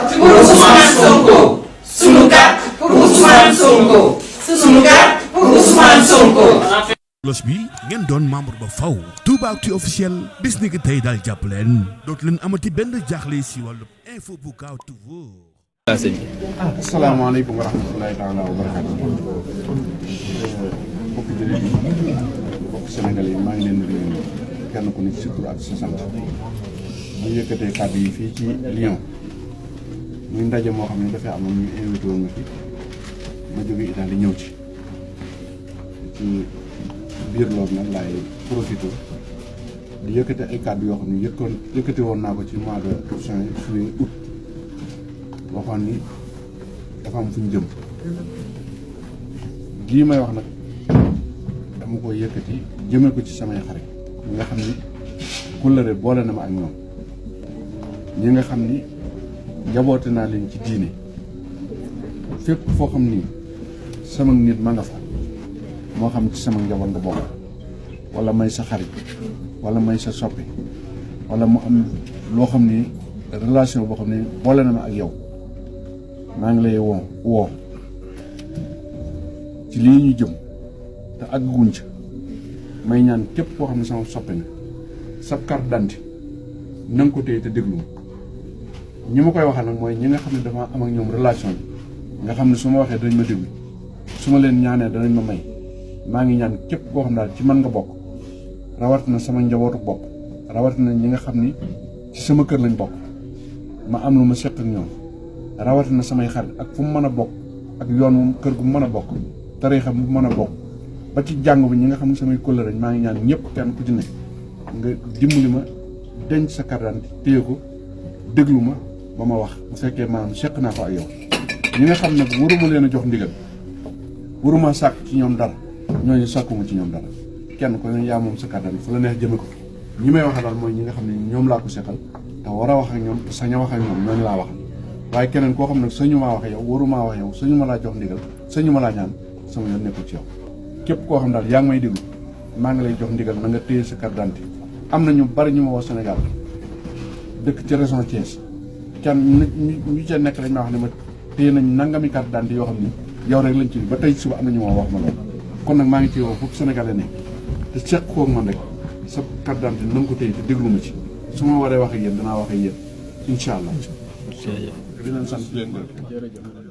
pour Ousmane Sonko. Sunu carte pour Ousmane Sonko. Sunu carte pour Ousmane Sonko. Cloche bi ngeen doon membre ba faw Toubactu officiel bis ni ki tey daal jàpp leen dootu leen amati benn jaaxle si wàllu info bu gaaw te wóor. asalaamaaleykum wa rahmatulahi taala wa barakaatu. mbokki jullit yi mbokki Sénégal yi maa ngi leen di nuyu kenn ku nekk si tur ak sa sant mu yëkkatee kàddu yi fii ci Lyon muy ndaje moo xam ne dafay am ñu invité woon ma fi ma jóge Italie ñëw ci biir loolu nag laay profité di yëkkate ay kàddu yoo xam ne yëkkati woon naa ko ci mois de juillet août waxoon ni dafa am fu ñu jëm lii may wax nag dama ko yëkkati jëme ko ci samay xarit ñi nga xam ni kóllëre boole na ma ak ñoom ñi nga xam ni njaboote naa leen ci diine fépp foo xam ni sama nit ma nga fa moo xam ci sama njaboot nga bokk wala may sa xarit wala may sa soppi wala mu am loo xam ni relation boo xam ne boole na ma ak yow maa ngi lay woo ci lii ñu jëm te àgguñ ca may ñaan képp koo xam ne sama soppi na sa carte d'identité na nga ko téye te déglu ma ñi ma koy waxal nag mooy ñi nga xam ne dama am ak ñoom relation bi nga xam ne su ma waxee danañ ma déglu su ma leen ñaanee danañ ma may maa ngi ñaan képp koo xam daal ci man nga bokk rawatina sama njabootu bopp rawatina ñi nga xam ni ci sama kër lañ bokk ma am lu ma seq ak ñoom rawatina samay xarit ak fu mu mën a bokk ak yoon kër gu mu mën a bokk tariixa bu mën a bokk ba ci jàng bi ñi nga xam ne samay kóllëre maa ngi ñaan ñëpp kenn ku ci ne nga dimbali ma denc sa carte d'identité téye ko déglu ma ba ma wax bu fekkee maanaam seq naa ko ak yow ñi nga xam ne waruma leen a jox ndigal waruma sàkk ci ñoom dara ñooñu sàkkuma ci ñoom dara kenn ko ne yaa moom sa carte d'identité fu la neex jëme ko ñi may waxal daal mooy ñi nga xam ne ñoom laa ko seqal te war a wax ak ñoom te sañ a wax ak ñoom ñooñu laa waxal waaye keneen koo xam ne sañu maa wax yow warumaa wax yow sañu ma laa jox ndigal sañu ma laa ñaan sama yoon nekkul ci yow képp koo xam daal yaa ngi may déglu maa ngi lay jox ndigal na nga téye sa carte d'identité am na ñu bari ñu ma woo Sénégal dëkk ci région Thiès kenn ñu ca nekk dañ ma wax ne ma téye nañ nangami carte d'identité yoo xam ni yow rek lañ ci ba tey suba am na ñu ma wax ma loolu kon nag maa ngi ci woo foofu Sénégalais ne te seq koog man rek sa carte d'identité na nga ko téye te déglu ma ci su ma waree wax ak yéen danaa wax ak yéen incha allah. di leen sant di leen gërëm.